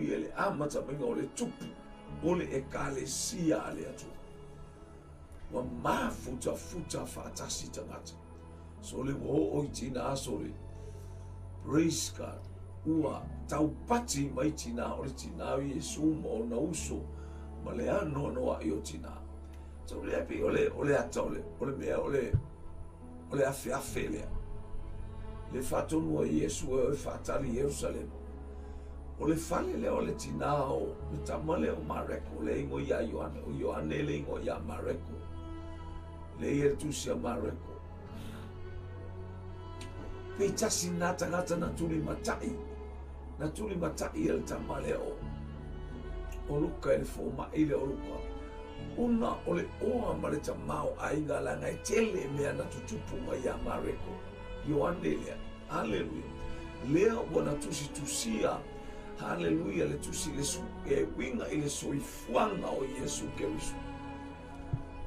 Haleluia, le amata maiga o le tupu o le Ekalesia a le Atua. Ua mafutafuta faatasi tagata. So le ua oo i tina sole. Praise God. Ua taupati mai tina o le tina o Iesu ma ona uso ma le anoanoai o tina. So lea pei o le ata o le mea o le afeafe lea. Le faatonu a Iesu e oe faatali Ierusalema. O le fale lea o le tina o le tama lea o Mareko, le ingoa ia Ioane, o Ioane le ingoa ia Mareko. Le ia le tusi a Mareko. Pei tasi nā tagata na tuli matai e le tama lea o Luka e le fōma'i lea o Luka. Una o le oa ma le tamao aiga leaga e tele mea na tutupu mai ia Mareko. Ioane lea. Haleluia. Lea ua na tusitusia. Haleluia le tusi le su e uiga i le soifuaga o Iesu Keriso.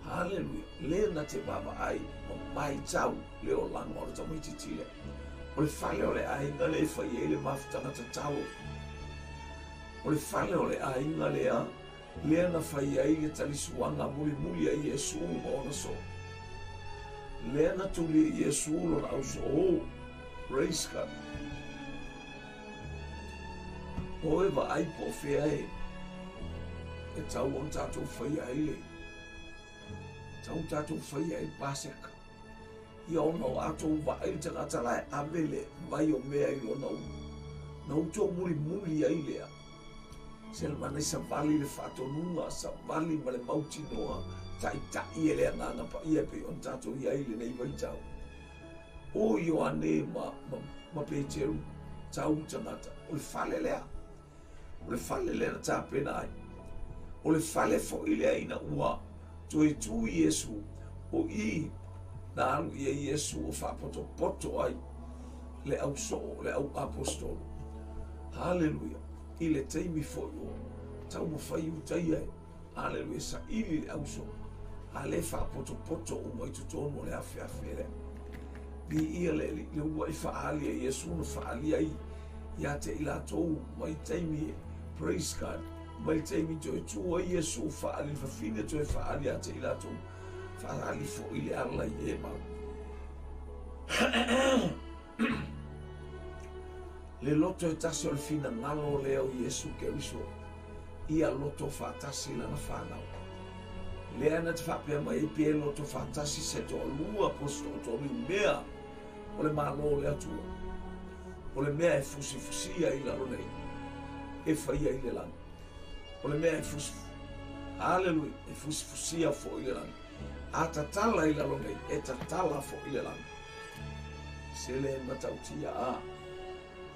Haleluia. Le na te vaavaai ma maitau le olaga o le tamaitiiti lea. O le fale o le aiga lea e fai ai le mafutaga tatalo. O le fale o le aiga lea lea na fai ai le talisuaga mulimuli a Iesu ma ona soo. Lea na tuli e Iesu lona ausoo. Praise God. O e vaai po o fea e tau ona tatou faia ai le tau tatou faia ai le Paseka. Ia ona o atou vaai le tagata la e ave le vai o mea i lona ulu. Na utou mulimuli ai lea. Se le mana i savali le faatonuga, savali ma le mautinoa, taʻitaʻi e le Agaga Paia e pei ona tatou i ai lenei vaitau. O Ioane ma Peteru, tau tagata. O le fale lea. O le fale lea na tapena ai. O le fale foʻi lea ina ua toe tu Iesu, o i na alu ia Iesu o faapotopoto ai le ausoo, le au apostolo. Haleluia. I le taimi foʻi o taumafai utaia e. Haleluia, saili le ausoo. A le faapotopoto uma i totonu o le afeafe lea. Viia le Alii, le uluai faaali a Iesu na faaali ai ia te i latou mai taimi e. Praise God. Mai taimi toe tu ai Iesu faaali le fafine toe faaali ia te i latou. Faaali foʻi le ala i Emau. Le loto e tasi o le finagalo lea o Iesu Keriso. Ia loto faatasi lana whanau. Lea na te faapea mai ai pe loto faatasi se toalua po se toatolu i mea o le Malo o le Atua. O le mea e fusifusia i lalo nei, e faia i le lagi. O le mea e Haleluia, e fusifusia foʻi le lagi. A tatala i lalo nei, e tatala foʻi le lagi. Se le matautia a.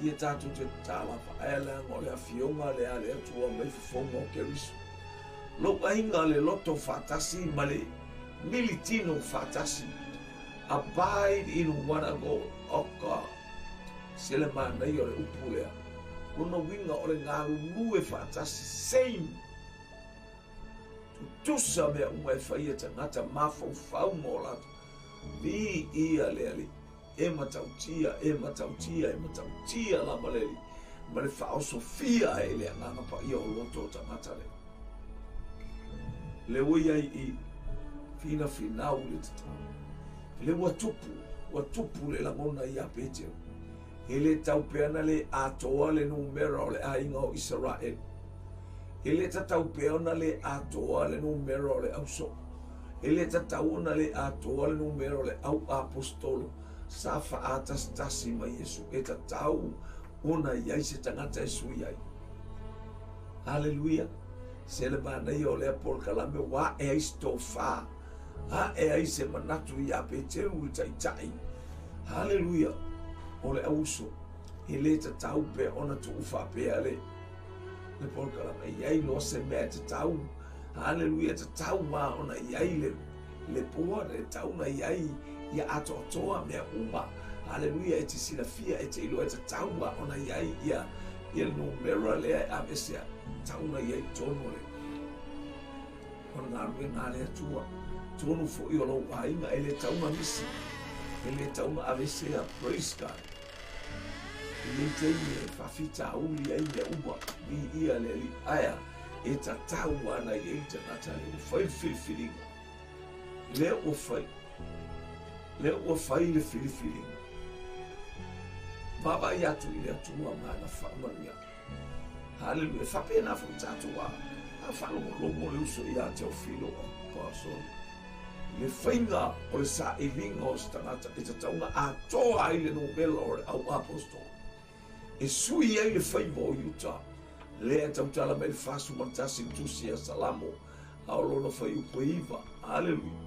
Ia tatou te tatala vaaea leaga o le afioga lea a le Atua mai fofoga o Keriso. Lou aiga le loto faatasi ma le militino faatasi. Abide in one accord. Oh God. Se le manaia o le upu lea. Lona uiga o le galulue faatasi. Same. Tutusa mea uma e faia tagata mafaufau ma o latou. Viia le Alii. E matautia, e matautia, e matautia lava le Alii. Ma le faaosofia e le Agaga Paia o loto o tagata lea. Le ua iai i finafinau le tatalo. Le ua tupu le lagona ia Peteru. E le tau pea na le atoa le numera o le aiga o Isaraelu. E le tatau pea ona le atoa le numera o le ausoo. E le tatau ona le atoa le numera o le au apostolo. Sa faatasitasi mai Iesu. E tatau ona iai se tagata e sui ai. Haleluia. Se le manaia o lea polokalame ua ae ai se tofa. Ae ai se manatu ia Peteru le taʻitaʻi. Haleluia. O le auso. E le tatau pea ona tuu faapea le polokalame. Iai loa se mea e tatau. Haleluia, tatau ma ona iai le poa, le tatau na iai ia atoatoa mea uma. Haleluia, e te silafia, e te iloa e tatau ma ona iai ia le numera lea e avesea. Tatau na iai tonu le o le galuega a le Atua. Tonu foʻi o lou aiga e le tau na misi, e le tau na avesea. Praise God. E i ai taimi e faafitauli ai mea uma, viia le Alii. Ae a? E tatau ana i ai le tagata lea ua fai le filifiliga. Lea ua fai. Lea ua fai le filifiliga. Vaavaai atu i le Atua ma ana faamanuiaga. Haleluia. E faapena foi tatou a, a faalogologo le uso ia Teofilo Apostle. Le faiga o le sailiga o se tagata e tatau ona atoa ai le numera o le au apostolo. E sui ai le faiva o Iuta, lea e tautala mai le 41 i le tusi a Salamo, a o lona fuaiupu e 9. Aleluia.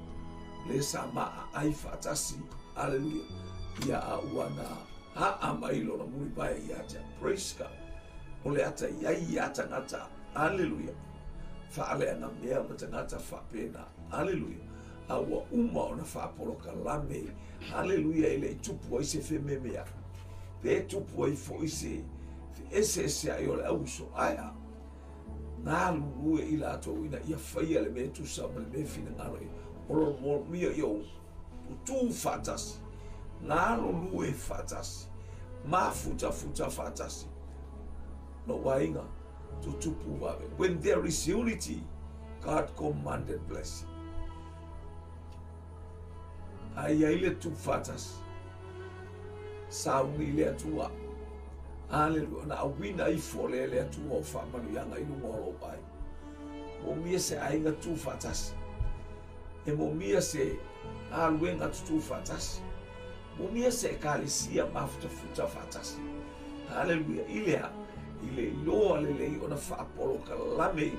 Lea sa maaaai faatasi, aleluia, ia a ua na aa mai lona mulivae ia te au. Praise God. O le ata i ai ia tagata, aleluia, faaleagamea ma tagata faapena, aleluia, a ua uma ona faapolokalame, aleluia, e le i tupu ai se fememeai, pe tupu ai foi se feeseeseai o le auuso. Ae a? Galulue i latou ina ia faia le mea tusa ma le mea finagalo i o lo manaomia ia tutū faatasi, galulue faatasi, mafutafuta faatasi. Lou aiga, tutupu vave. When there is unity, God commanded blessing. A i ai le tupu faatasi, sauni le Atua. Aleluia. Ona auina ifo lea e le Atua o faamanuiaga i luga o lou aiga. Moomia se aiga tu faatasi. E moomia se galuega tutū faatasi. Moomia se ekalesia mafutafuta faatasi. Haleluia. I le a? I le iloa lelei ona faapolokalameina.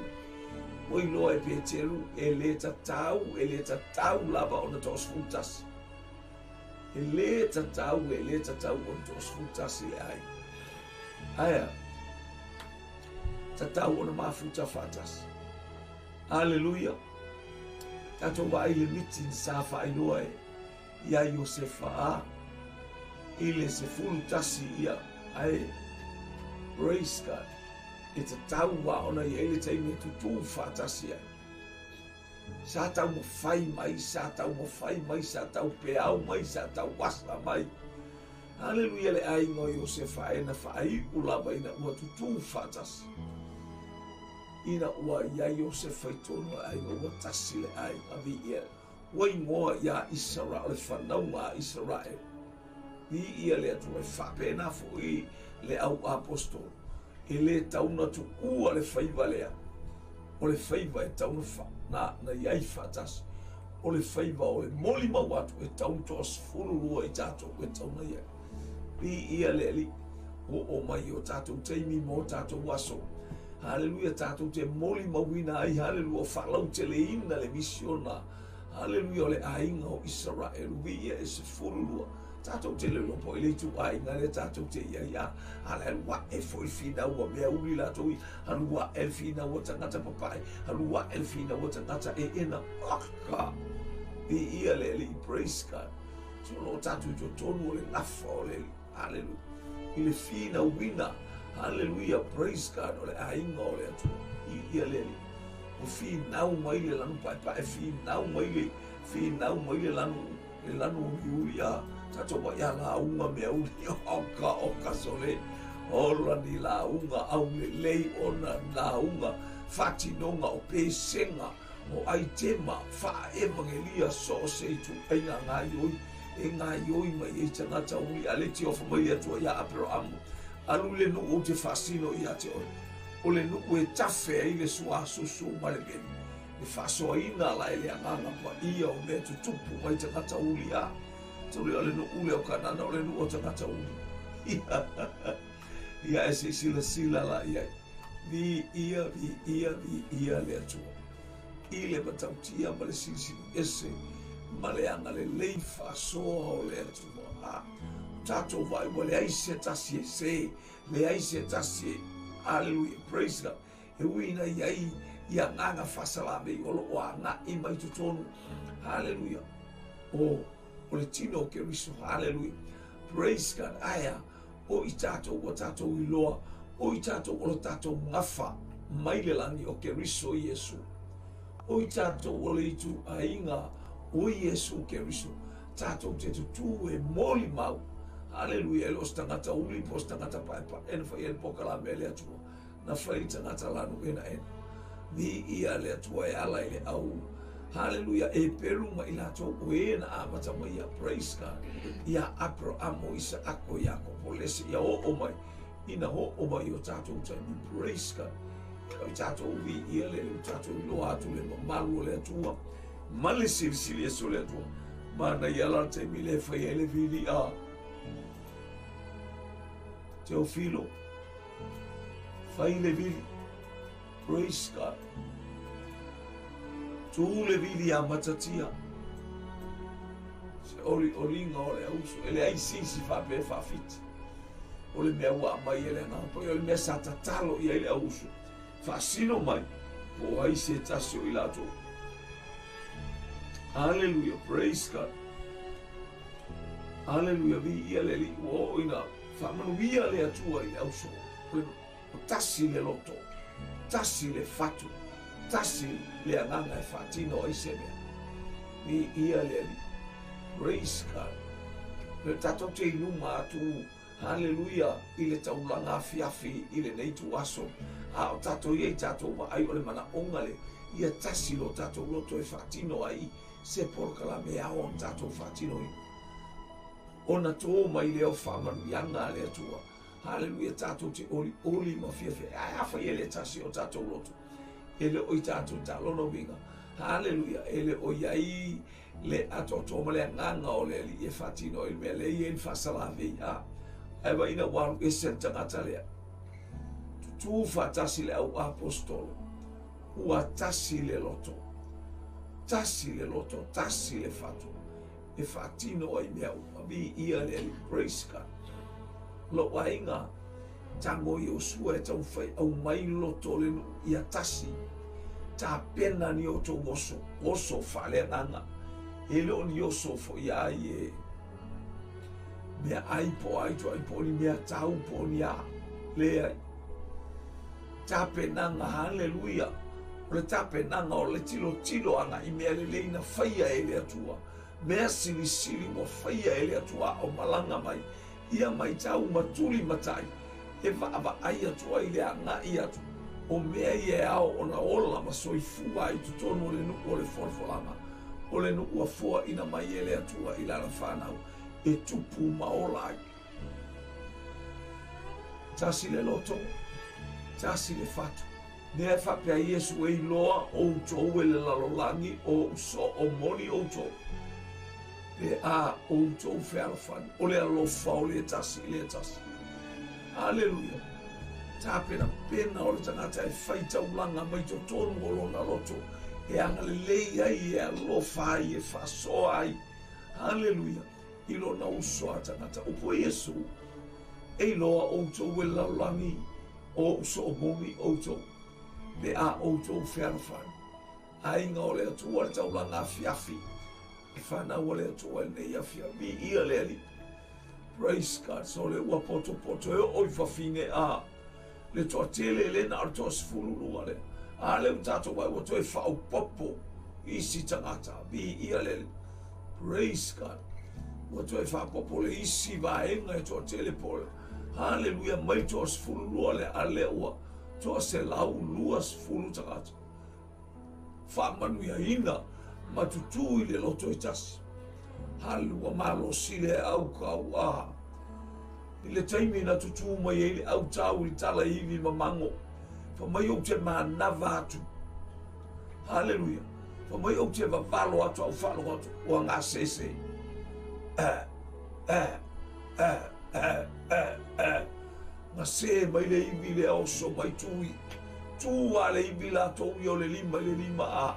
Ua iloa e Peteru e lē tatau, e lē tatau lava ona 11. E lē tatau, e lē tatau ona 11 le aiga. Ae a? Tatau ona mafuta faatasi. Aleluia! Tatou vaai i le miti sa faailoa e iā Iosefa a i le 11 ia ae praise God e tatau a ona i ai le taimi e tutū faatasi ai. Sa taumafai mai, sa taumafai mai, sa taupeau mai, sa tauasa mai. Haleluia le aiga o Iosefa e na faaiu lava ina ua tutū faatasi. Ina ua i ai Iosefa i totonu o le aiga, ua tasi le aiga, viia. Ua igoa iā Isarae, o le fanauga a Isarae. Viia le Atua, e faapena foi le au apostolo. E lē tau na tuua le faiva lea. O le faiva e tau na, na, na i ai faatasi. O le faiva o le molimau atu e tau na 12 i tatou e tau na i ai. Viia le Alii. Oo mai i o tatou taimi ma o tatou aso. Haleluia, tatou te molimauina ai, haleluia, o faalauteleina le misiona, haleluia, o le aiga o Isaraelu, viia e 12. Tatou te le iloa po o i le ituaiga lea tatou te i ai, a, a le alu ae foi le finau a mea uli latou i, alu ae le finau a tagata papae, alu ae le finau a tagata eena, aka! Viia le Alii, praise God. So o lo o tatou i totonu o le gafa o le Alii. Haleluia. I le finauina. Haleluia. Praise God. O le aiga o le Atua. Viia le Alii. Ua finau mai le lanu paepae, finau mai le, finau mai le lanu, le lanu uliuli a tatou mai a lauga mea uli. Oka, oka sole. Ola ni lauga aulelei ona lauga faatinoga o pesega o aitema faa-evangelia so o se ituaiga gaioi e gaioi mai ai tagata uli a le tiofa mai le Atua iā Aperaamu, Alu i le nuu ou te faasino ia te oe. O le nuu e tafe ai le suasusu ma le meli, e faasoaina la e le Agaga Paia o mea tutupu mai tagata uli a. Tuli o le nuu lea o Kanana o le nuu o tagata uli. Ia e se i silasila la i ai. Viia, viia, viia le Atua. I le matautia ma le silisili ese ma le agalelei faasoa o le Atua. A tatou vaai ua leai se tasi e sē, leai se tasi e, Aleluia, praise God. E ui ina i ai i agaga faasalamei o lo o agai mai totonu, haleluia, o, o le tino o Keriso, haleluia, praise God. Ae a, o i tatou ua tatou iloa, o i tatou o lo tatou gafa mai le lagi o Keriso Iesu. O i tatou o le ituaiga o Iesu Keriso, tatou te tutū e molimau. Haleluia, e le o se tagata uli po o se tagata paepae na faia le polokalame a le Atua, na fai i tagata lanu enaena. Viia le Atua e ala i le au. Haleluia, Eperu ma i latou o e na amata mai ia, praise God, ia Aperahama, o Isaako, o Iakopo, le ese ia oo mai, ina oo mai i o tatou taimi, praise God. O i tatou viia le o tatou iloa atu le mamalu o le Atua, ma le silisili ese o le Atua. Manaia la le taimi le fai ai le vilia. Teofilo, fai le vili. Praise God. Tu le vili a matatia. Se oli oliga o le auso. E leai se isi faapea e faafiti. O le mea ua aumai e le Agaga Paia, o le mea sa tatalo i ai le auuso. Faasino mai, po o ai se tasi o i latou. Hallelujah, praise God. Hallelujah, viia le Alii, ua oo ina faamanuia le Atua i le auso. Ua tasi le loto, tasi le fatu, tasi le agaga e faatino ai se mea. Viia le Alii. Praise God. Le tatou te i luma atu, haleluia, i le taulaga afiafi i lenei ituaso, a o tatou i ai tatou vaai o le manaoga le, ia tasi lo tatou loto e faatino ai se polokalame e ao ona tatou faatinoina. Ona tō mai lea o faamanuiaga a le Atua. Haleluia, tatou te olioli ma fiafia. Ae afai e le tasi o tatou loto, e le o i tatou ta lona uiga. Haleluia, e le o i ai le atoatoa ma le agaga o le Alii e faatino ai le mea lea e i ai le faasalavei. A, ae vaai ina ua alu ese le tagata lea. Tutū faatasi le au apostolo, ua tasi le loto, tasi le loto, tasi le fatu e faatino ai mea uma. Viia le Alii, praise God. Lou aiga, tago Iosua e taumafai aumai loto o le nuu ia tasi. Tapena ni outou oso, oso faaleagaga. E le o ni oso foi ai e mea ai po ai tuai po o ni mea tau po o ni a. Leai. Tapenaga, haleluia. O le tapenaga o le tilotilo agai i mea lelei na faia e le Atua. Mea silisili ua faia e le Atua a o malaga mai, ia matau ma tuli matai, e vaavaai atu ai le agai atu o mea ia e ao ona ola ma soifua ai i totonu o le nuu o le folafolaga, o le nuu ua foaina mai e le Atua i lana fanau e tupu ma ola ai. Tasi le loto, tasi le fatu. Mea e faapea Iesu e iloa outou e le lalolagi o ou soo moni outou. Pe a outou fealofani, o le alofa o le tasi i le tasi. Aleluia! Tapenapena o le tagata e fai taulaga mai totonu o lona loto, e agalelei ai, e alofa ai, e faasoa ai. Aleluia! I lona uso a tagata. Upu e Iesu, E iloa outou e le lalolagi o ou soo moni outou, pe a outou fealofani. Aiga o le Atua le taulaga afiafi, e fanau a le Atua i lenei afiafi. Viia le Alii. Praise God. So le ua potopoto e oo i fafine a le toatele le na o le toasefululua lea. A lea ua tatou vaai ua toe faaopoopo isi tagata. Viia le Alii. Praise God. Ua toe faaopoopo le isi vaega e toatele po o Haleluia mai toasefululua lea a lea ua 120 tagata. Faamanuiaina ma tutū i le loto e tasi. Haleluia malosi le au kauā. I le taimi na tutū mai ai le au tau i le tala ivi ma mago, fai mai ou te manava atu. Haleluia. Fai mai ou te vavalo atu au faalogo atu ua gasese. Eh, eh, eh, eh, eh, eh. Gase mai le ivi lea oso mai tui. Tu a le ivi latou ia o le lima i le lima a.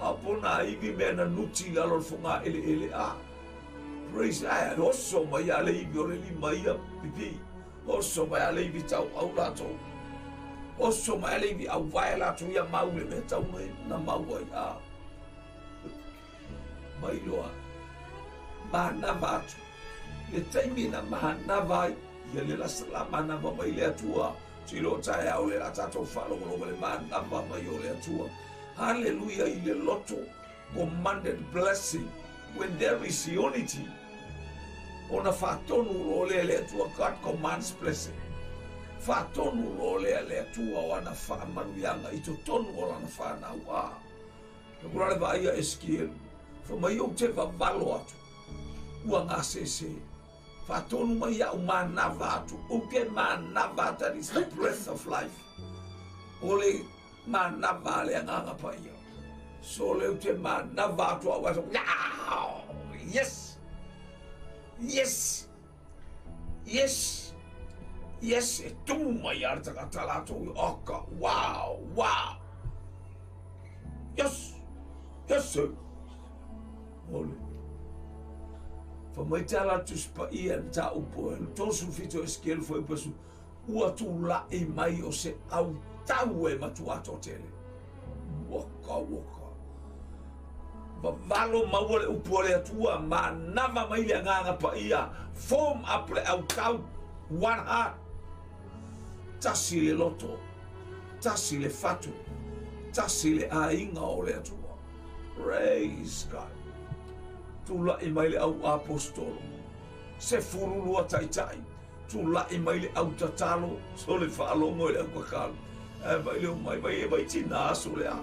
A pona ivi mea na nuti i lalo o le foga eleele a. Praise ae oso mai a le ivi o le lima ia pipi. Oso mai a le ivi tau au latou. Oso mai a le ivi au vae latou ia mau le mea tau mai na mau ai a. Mai loa manava atu. Le taimi na manava ai ia le la la manava mai le Atua. Tilo taeao le la tatou faalogologo le manava mai o le Atua. Haleluia i le loto commanded blessing when there is unity. Ona faatonu loa lea e le Atua, God commands blessing. Faatonu loa lea e le Atua o ana faamanuiaga i totonu o lana fanau. A, e kula le vaaia Esekielu, fai mai ou te vavalo atu, ua gasese. Faatonu mai iaʻu manava atu, ou te manava atu, that is the breath of life. O le manava a le Agaga Paia. So le ou te manava atu au aso, yes! Yes! Yes! Yes! E tumu mai a le tagata latou, oka, wow, wow! Yes! Yes, sir! Ole. Fa mai te ala Tusi Paia le mataupu e 37 o Esekielu foi pasu, ua tulaʻi mai o se autau e matuā toatele. Waka, waka. Vavalo maua le upu a le Atua, manava mai le Agaga Paia, form up le autau, one heart. Tasi le loto, tasi le fatu, tasi le aiga o le Atua. Praise God. Tulaʻi mai le au apostolo, 12 taitai, Tulaʻi mai le au tatalo, sole faalogo i le au kakalo. Ae vai le omai, vai e vai tinā sole a.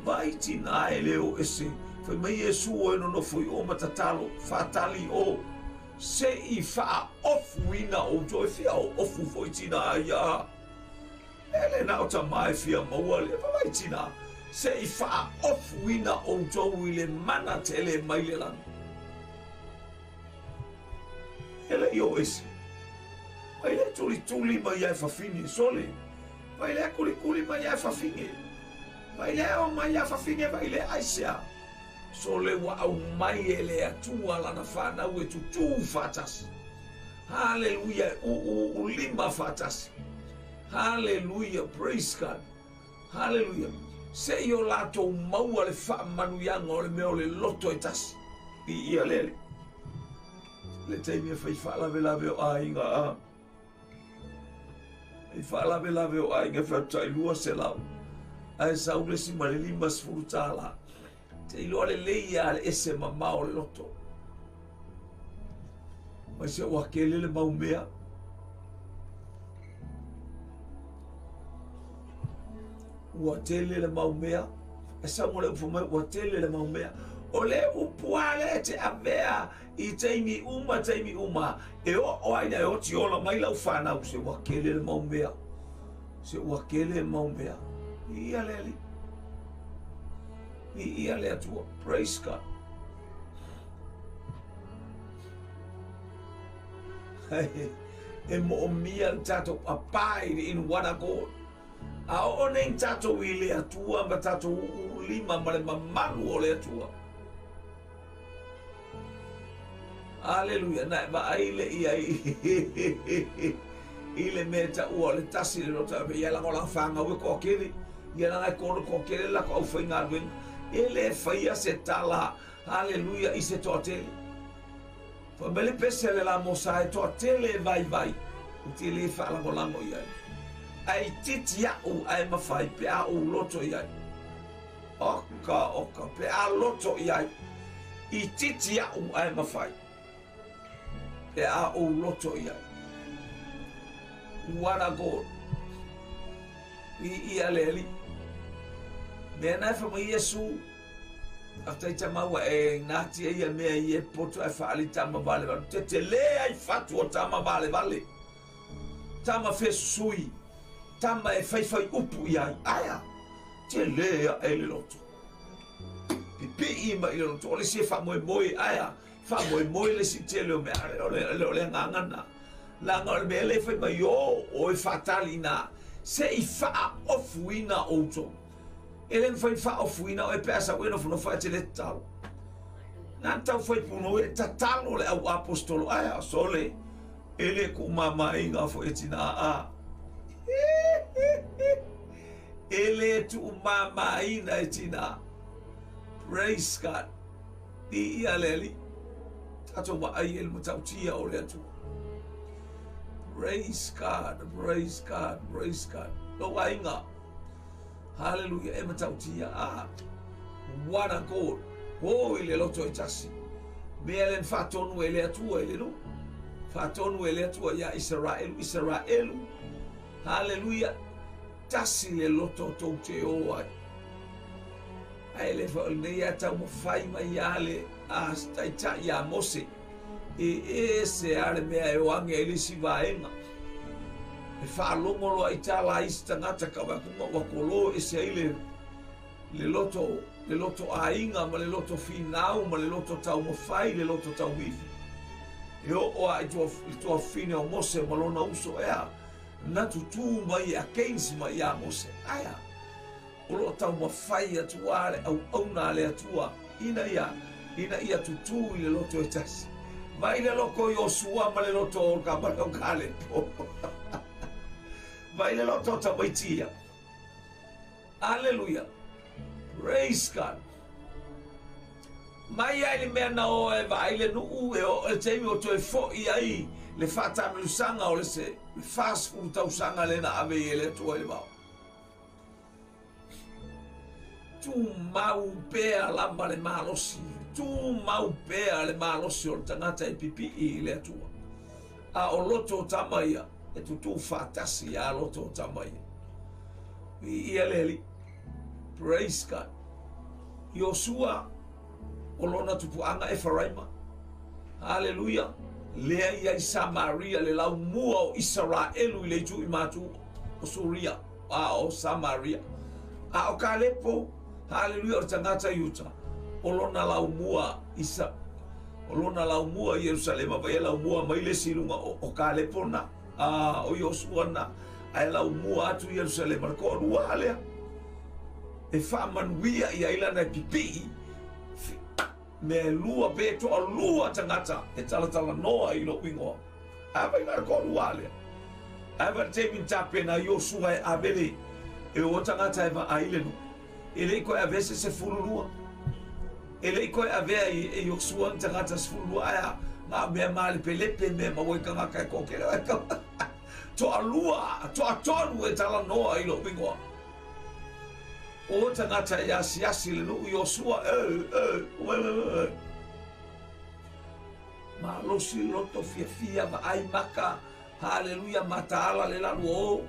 Vai tinā e le o ese. Fai mai Iesu o e nonofo i o ma tatalo, faatali o. Se i faaofuina outou, e fia ofu foi tinā ia a. E le na o tamā e fia maua le, vai tinā. Se i faaofuina outou i le mana tele mai le lagi. E le i o ese. Mai le tulituli mai ia e fafine, sole. Mai le kulikuli mai ia e fafine. Mai le o mai ia fafine vai le aisea. Sole ua aumai e le Atua lana fanau e tutū faatasi. Haleluia, e ʻūʻū lima faatasi. Haleluia, praise God. Haleluia. Se i o latou maua le faamanuiaga o le mea o le loto e tasi. I ia le le taimi e fai faalavelave o aiga a. I faalavelave o aiga e fai 200. Ae sau le isi ma le $50. Te iloa lelei ia le ese mamao o le loto. Mai se ua kele le mau mea. Ua tele le mau mea. E sau mo le upu mai, ua tele le mau mea. O le upu a le te avea i taimi uma, taimi uma. E o o ai na e oti ola mai lau whanau. Se ua kele le mau mea. Se ua kele le mau mea. Ia le ali. Ia le Atua. Praise God. E moomia le tatou abide in one accord. A oo nei tatou i le Atua ma tatou ulima ma le mamalu o le Atua. Aleluia, na e vaai le ia i le mea taua o le tasi le loto ave ia langa o langa whangau e toakele, ia langa e kolo toakele la ko au whaingaluenga. E le whaia se tala, haleluia, i se toatele. Fa mele pese le la mosa e toatele e vai vai, u te le whaalangolango i ai. Ai titi au ai mawhai pe a u loto i ai. Oka, oka, pe a loto i ai. I titi au ai mawhai. Pe a u loto i ai. What a God. I ia le ali. Mea nai wha mai Yesu. After i maua e ngāti e ia mea i e poto e whaali tama vale vale. Te te le ai whatu o tama vale vale. Tama whesusui. Tama e whaiwhai upu i ai. Aia. Te le a e le loto. Pipi i mai le loto. O le se wha moe moe aia. Wha moe moe le si te leo mea. O le ngangana. Langa o le mea le whai mai o. O e whatali nā. Se i wha ofuina outou. E le mwhai wha ofuina o e pēsa ue no whanau te le tatalo. Nā tau whai puno e tatalo le au apostolo. Aia, sole. E le ku mama i ngā fo e tina a. E le tu mama ina e tina. Praise God. I ia le ali. Tatou wa ai e le matautia o le Atua. Praise God, praise God, praise God. Lo ainga. Hallelujah. E matautia. Ah, what a God. O i le loto e tasi. Mea lea na faatonu e le Atua i le nuu. Faatonu e le Atua ia Isaraelu, Isaraelu, haleluia, tasi le loto tou te o ai. Ae le foi o lenei a taumafai mai ia le a taitai ia Mose, e ese a le mea e o age ai le isi vaega. E faalogo loa i tala a isi tagata ka vakuga ua kolo ese ai le le loto, le loto aiga ma le loto finau ma le loto taumafai, le loto tauivi. E oo a i le tuafafine o Mose ma lona uso ea, na tutū mai e against mai ia Mose. Aia, o loo taumafai atu a le auauna a le Atua ina ia, ina ia tutū i le loto e tasi. Vai le loko i Iosua ma le loto o ka male o Kalepo. Vai le loto o tamaiti ia. Aleluia. Praise God. Mai ai le mea na o e vaai le nuu e oo i le taimi o toe fo'i ai le faatamilosaga o le se 40 tausaga lea na ave ai e le Atua i le vao. Tumau pea lava le malosi, tumau pea le malosi o le tagata e pipii i le Atua. A o loto o tama ia, e tutū faatasi ia loto o tama ia. Viia le Alii. Praise God. Iosua, o lona tupuaga Efaraima. Haleluia. Lea ia i Samaria le laumua o Isaraelu i le itu i matu o Suria, a o Samaria. A o Kalepo, haleluia, o le tagata Iuta, o lona laumua Isa, o lona laumua i Ierusalema, vai e laumua mai le isi i luga o Kalepo na, a o Iosua na, ae laumua atu i Ierusalema, le toalua lea. E faamanuia i ai lana e pipii, mea e lua pe toalua tagata e talatalanoa i lou igoa. A vai na le toalua lea. Ae vai le taimi na tapena ai Iosua e ave le e o tagata e vaai le nuu. E le i koe avea se 12. E le i koe avea i Iosua ni tagata 12 ae a na o mea malepelepe mea maua i tagata e toatele ai ka toalua, toatolu e talanoa i lou igoa. O tagata e asiasi le nuu Iosua, e, e, ue, ue, ue. Malosi loto fiafia vaai maka, haleluia, mataala le lalu o.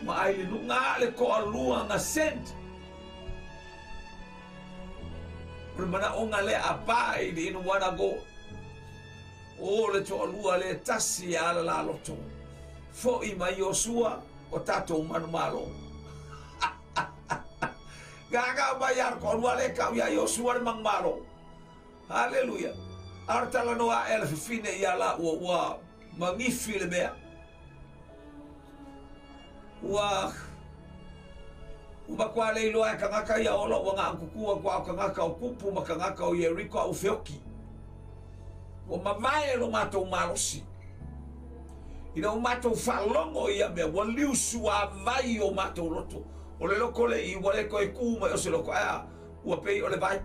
Vaai le nuu, ngā le toalua nga sent. O le manaoga lea abide in one accord. O le toalua le tasi e ala la loto. Fo'i mai Iosua o tatou manumalo. Gaga mai ar toalua le kau ia Iosua le manumalo. Haleluia. A o le talanoa ae a le fafine ia la ua ua magifi le mea. Ua ua matua le iloa e tagata ia ola ua gaaututu atu a o tagata o tupu ma tagata o Ieriko a ua feoti. Ua mavae lo matou malosi. Ina ua matou faalogo i ia mea, ua liusuavai o matou loto. O le loko le i ua le toe tu mai o se loko, ae a, ua pei o le vai.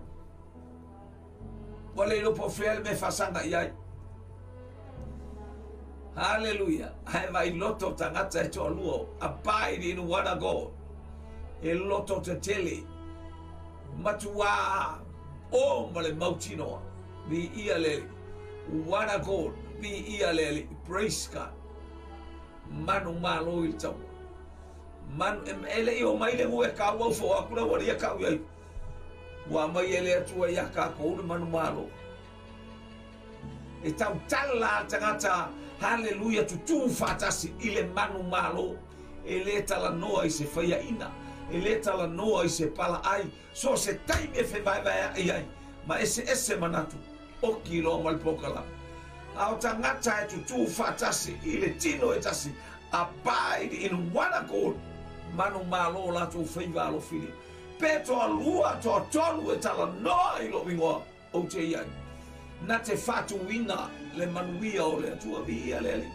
Ua le iloa po o fea le mea e faasaga i ai. Haleluia. Ae vai loto tagata e toalua, abide in one accord. E loto tetele. Matuā o ma le mautinoa. Viia le Alii. One accord. Viia le Alii. Praise God. Manu malo i le taua. Manu, e le i o mai le nuu e kau au fo aku la ua lia kau iai. Ua aumai e le Atua iā kākou le manumalo. E tautala a tagata, haleluia, tutū faatasi i le manumalo. E lē talanoa i se faiaina, e lē talanoa i se palaai, so o se taimi e fevaevaeaʻi ai ma eseese manatu, oki loa ma le polokalame. A o tagata e tutū faatasi i le tino e tasi, abide in one accord, manumalo o latou faiva alofilia. Pe toalua, toatolu e talanoa i lou igoa, ou te i ai. Na te faatuina le manuia o le Atua, viia le Alii.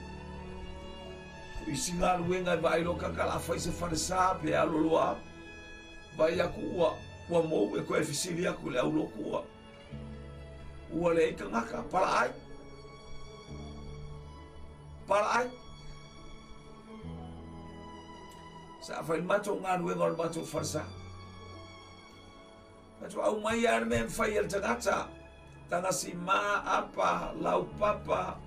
O isi galuega e vaai loa kaka la fai se falesa pe alu loa vai aku ua ua mou e koe fesili aku i le au loku ua ua leai tagata palaai palaai sa fai le matou galuega o le matou falesa. Faatoa aumai lava le mea e mafai e le tagata. Tagasima, apa, laupapa,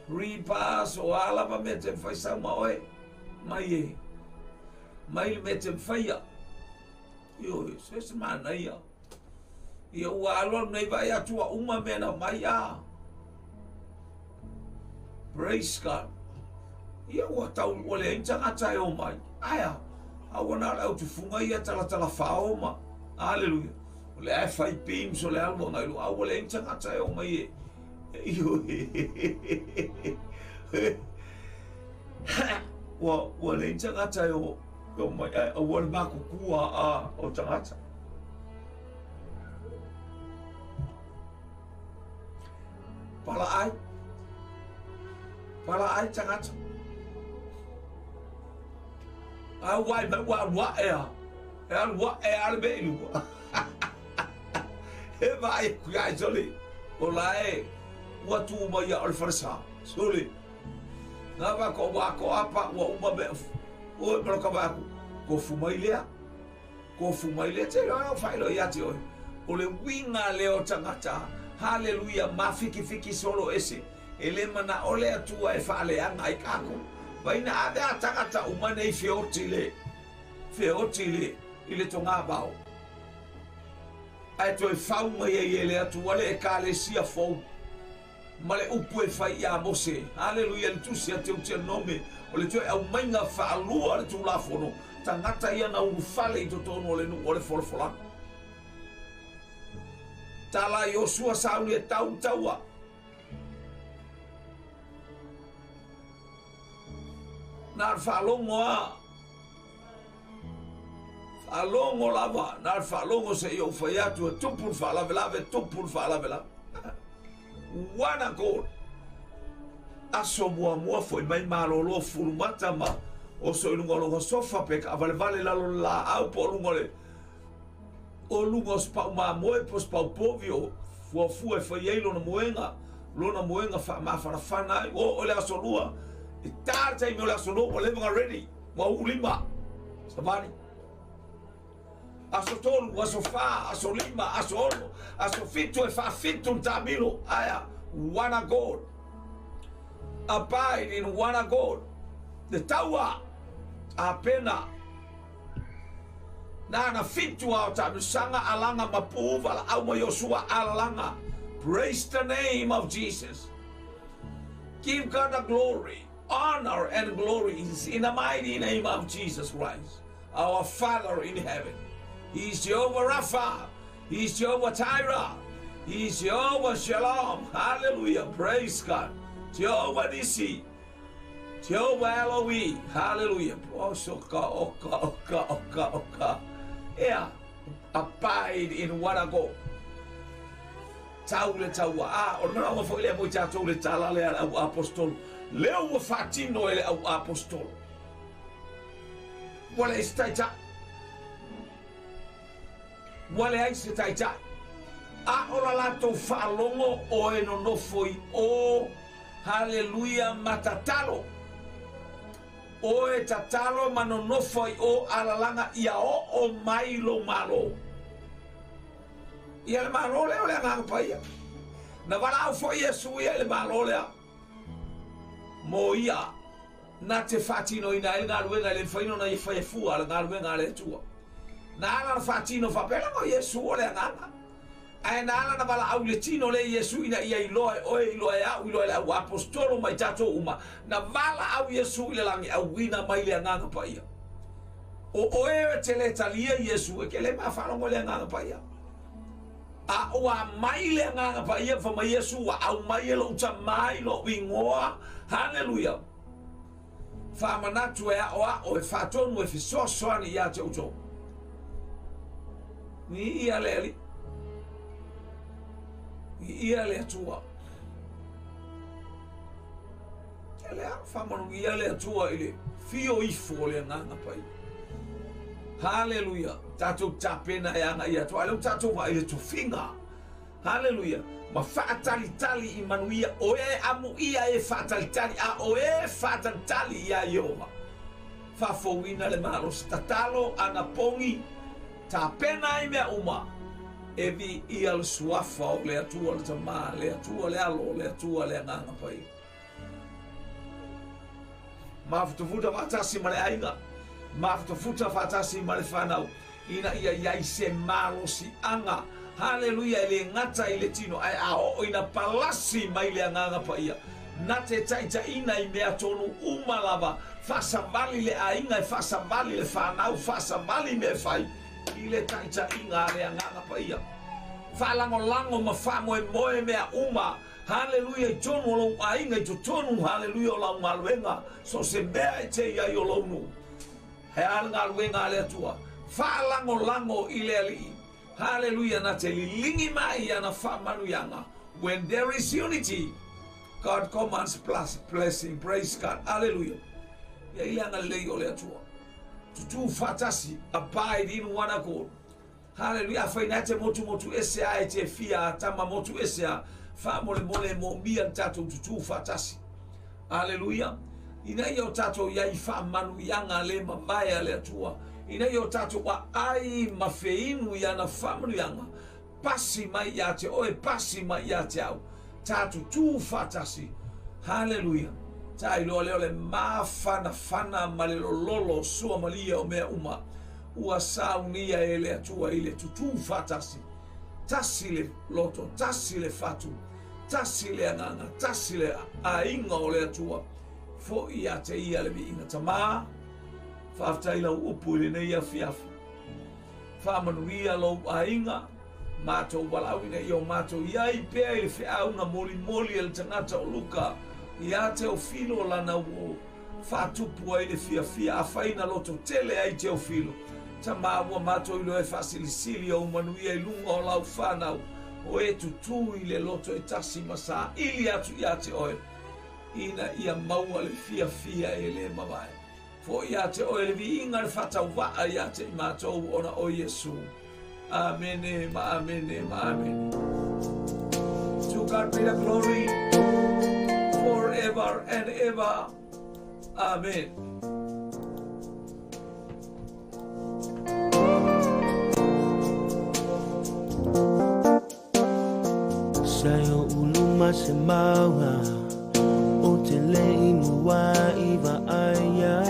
ripas, o a lava mea e te mafai sau ma oe, mai e, mai le mea e te mafaia. Ioe, so se manaia. Ia ua alualu nei vaai atu ua uma mea na mai a. Praise God. Ia ua tau ua leai ni tagata e o mai. Ae a? A ua na o le au tufuga ia talatala fao ma. Hallelujah. O le a fai beams o le alu agai lua. A ua leai ni tagata e o mai e. Ioe. Ua ua leai ni tagata e o e o mai. Ae aua le makukua a o tagata. Palaai. Palaai tagata. A ua mai ua alu aʻe a. E alu aʻe a le mea i lua. E vaai aku ia sole. O la e ua tu mai ia o le falesa. Sole. Nā va ko ua ko apa ua uma me oi ma ka va aku. Kofu mai lea. Kofu mai lea te loa o faailoa ia te oe. O le uiga lea o tagata, haleluia, mafikifiki solo ese, e le manao le Atua e faaleaga ai kākou. Vai na ave a tagata uma nei feoti le, feoti le, i le togavao. Ae toe fau mai ai e le Atua le Ekalesia fou. Ma le upu e fai iā Mose. Haleluia, le Tusi a Teuteronome, o le toe aumaiga faalua o le Tulafono, tagata ia na ulufale i totonu o le nuu o le folafolaga. Tala Iosua sauni e tau le taua. Na o le faalogo a. Faalogo lava, na o le faalogo se i ou fai atu e tupu le faalavelave, tupu le faalavelave. One accord. Aso muamua foi mai malolo fulumata ma oso i luga o lona sofa pe kaavalevale i lalo o le laau po o luga o le o luga o se pau mamoe po o se pau povi o fuafua e fai ai lona moega, lona moega faamafanafana ai. Ua oo i le aso lua, e ta le taimi o le aso lua ua leva ona ready. Ua uu lima, savali. Aso tolu, aso fa, aso lima, aso ono, aso fitu, e faafitu le taamilo. Ae a? One accord. Abide in one accord. Le taua, Apena. Na ana fitu a o taamilosaga, alaga ma puu, valaau ma Iosua, alaga. Praise the name of Jesus. Give God the glory. Honor and glory is in the mighty name of Jesus Christ, our Father in heaven. He is Jehovah Rapha. He is Jehovah Jireh. He is Jehovah Shalom. Hallelujah. Praise God. Jehovah Nissi. Jehovah Eloi. Hallelujah. Oka, oka, oka, oka, oka. Ea, abide in one accord. Tau le taua. A, o le manaoga foi lea mo i tatou le tala lea a le au aposetolo. Lea ua faatino e le au aposetolo. Ua leai se taitai. Ua leai se taitai. A o la latou faalogo o e nonofo i o, haleluia, ma tatalo. O e tatalo ma nonofo i o alalaga ia oo mai lou Malo. Ia le Malo lea o le Agaga Paia. Na valaau foi Iesu ia i le Malo lea mo ia na te faatinoina ai le galuega e le mafai ona ia faia fua le galuega a le Atua. Na ala ona faatino faapea leaga o Iesu o le Agaga. Ae na ala ona valaau i le tino lea Iesu ina ia iloa e oe, iloa e au, iloa e le au aposetolo ma i tatou uma. Na valaau Iesu i le lagi, auina mai le Agaga Paia. O oe e te le talia Iesu, e ke le mafaalogo i le Agaga Paia. A ua mai le Agaga Paia, fa mai Iesu, ua aumai e lou Tama i lou igoa. Haleluia! Faamanatu e aʻoaʻo, e faatonu, e fesoasoani iā te outou. Viia le Alii. Viia le Atua. E lea, faamanuia le Atua i le fio ifo o le Agaga Paia. Haleluia! Tatou tapena e agaia atu, a o lea ua tatou vaai i le tofiga. Haleluia! Ma faatalitali i manuia, o e amuia e faatalitali, a o e faatalitali iā Ieova. Faafouina le malosi, tatalo, anapogi, tapena ai mea uma. E viia le Suafa o le Atua le Tama, le Atua le Alo, le Atua le Agaga Paia. Mafutafuta faatasi ma le aiga, mafutafuta faatasi ma le fanau, ina ia i ai se malosiaga, haleluia, e le gata i le tino, ae a oo ina palasi mai le Agaga Paia, na te taitaiina i mea tonu uma lava, faasavali le aiga, e faasavali le fanau, faasavali mea e fai i le taitaiga a le Agaga Paia. Faalagolago ma faamoemoe mea uma, haleluia, i totonu o lou aiga, i totonu, haleluia, o lau galuega, so o se mea e te i ai o lou nuu. He aha le galuega a le Atua? Faalagolago i le Alii. Haleluia, na te liligi mai i ana faamanuiaga. When there is unity, God commands plus blessing. Praise God. Hallelujah. Ia i le agalelei o le Atua. Tutū faatasi, abide in one accord. Haleluia, afai na te motumotu ese a e te fia a tama motu ese a, faamolemole e moomia le tatou tutū faatasi. Haleluia. Ina ia o tatou i ai i faamanuiaga le mavae a le Atua, ina ia o tatou aai ma feinu i ana faamanuiaga, pasi mai ia te oe, pasi mai ia te au, tatou tū faatasi. Haleluia. Ta iloa lea o le mafanafana ma le lololo suamalie o mea uma ua saunia e le Atua i le tutū faatasi. Tasi le loto, tasi le fatu, tasi le agaga, tasi le aiga o le Atua. Foi ia te ia le viiga. Tamā, faafetai lau upu i lenei afiafi. Faamanuia lou aiga, matou valaau ina ia o matou i ai pea i le feau na molimoli e le tagata o Luka ia Teofilo lana ua faatupu ai le fiafia afai na loto tele ai Teofilo. Tamā, ua matou iloa e faasilisili ou manuia i luga o lau fanau, o e tutū i le loto e tasi ma saili atu ia te oe, ina ia maua le fiafia e le mavae. Foi ia te oe le viiga le faatauvaa ia te i matou ona o Iesu. Amene ma amene ma amene. To God be the glory forever and ever. Amen. Sa yo uluma se mauga o te le i mua i vaaia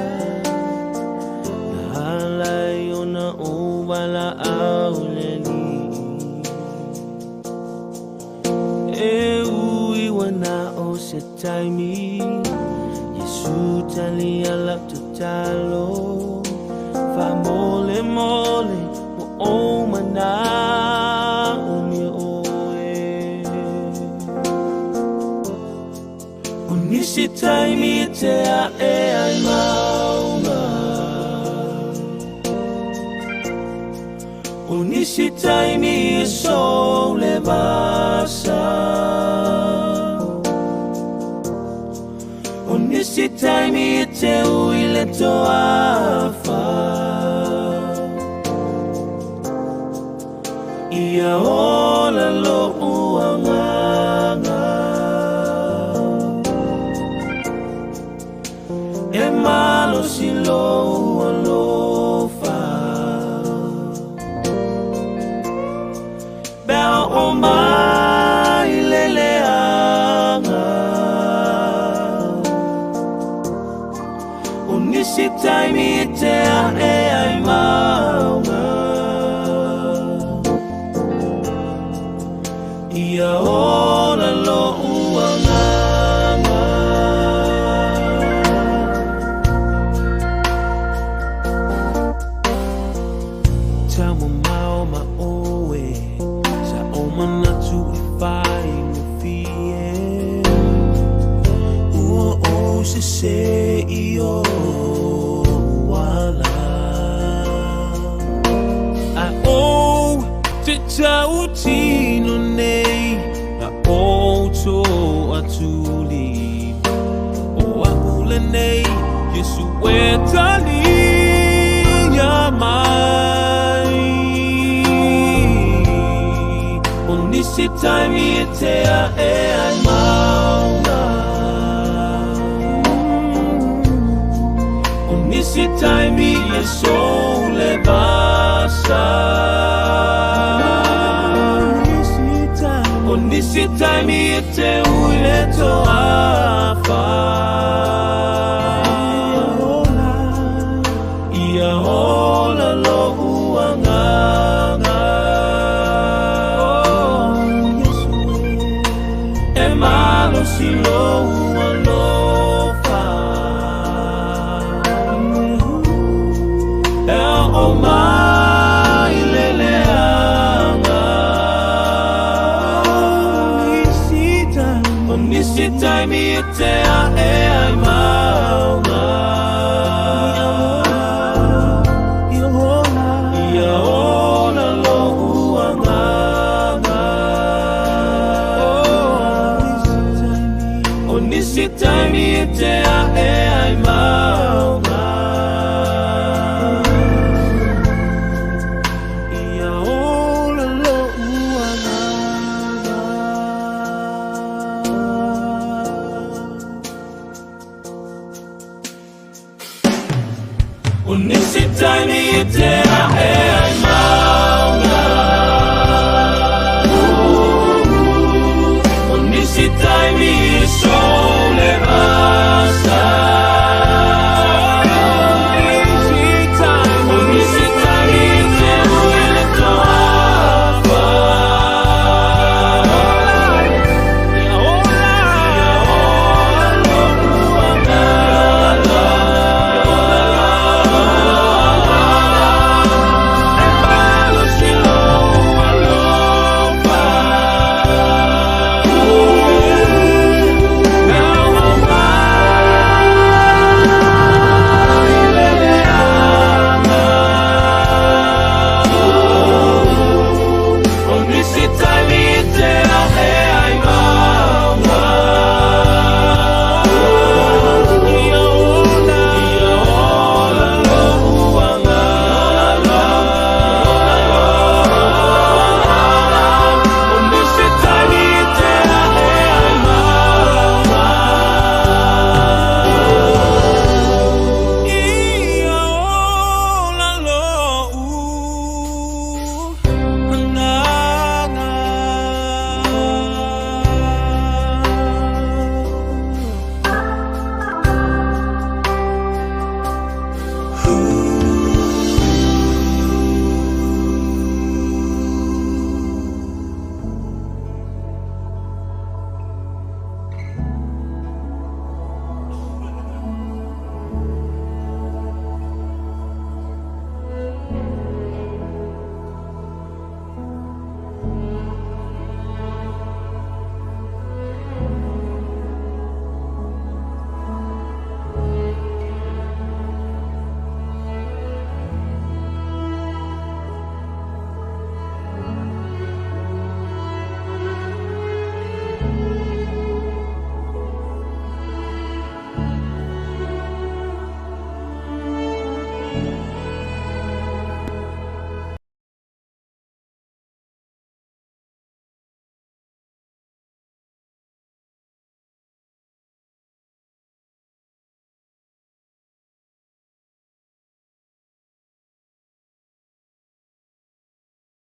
na halai ona o wala au le lii e ui wana o se taimi Yesu tali ala tatalo fa mole mole mo o mana o mi oe o nisi taimi e te a e ai maunga o nisi taimi e so le vasa o nisi taimi e te ui le toafa ia ola lo uanganga e malo si lo alofa Bea o mai le leaga O nisi taimi e te ae ai mauga Ia ola lo uanganga Tau mamao ma oe Sa o manatu e whai ngawhie Ua o se se i o wala A o te tau tino nei Na o tō atuli O aku le nei Yesu e tali ia mai O nisi taimi e te a e ai maunga O nisi taimi e so le vasa nisi taimi e te ui le toafa. Ia ola lo'u agaga. E malosi lou alofa. E oo mai le leaga. O nisi taimi e te a'e ai mauga. Ia ola lo'u agaga. O nisi taimi e te a'e ai mauga. Ia ola lo'u agaga. O nisi taimi e te a'e ai mauga.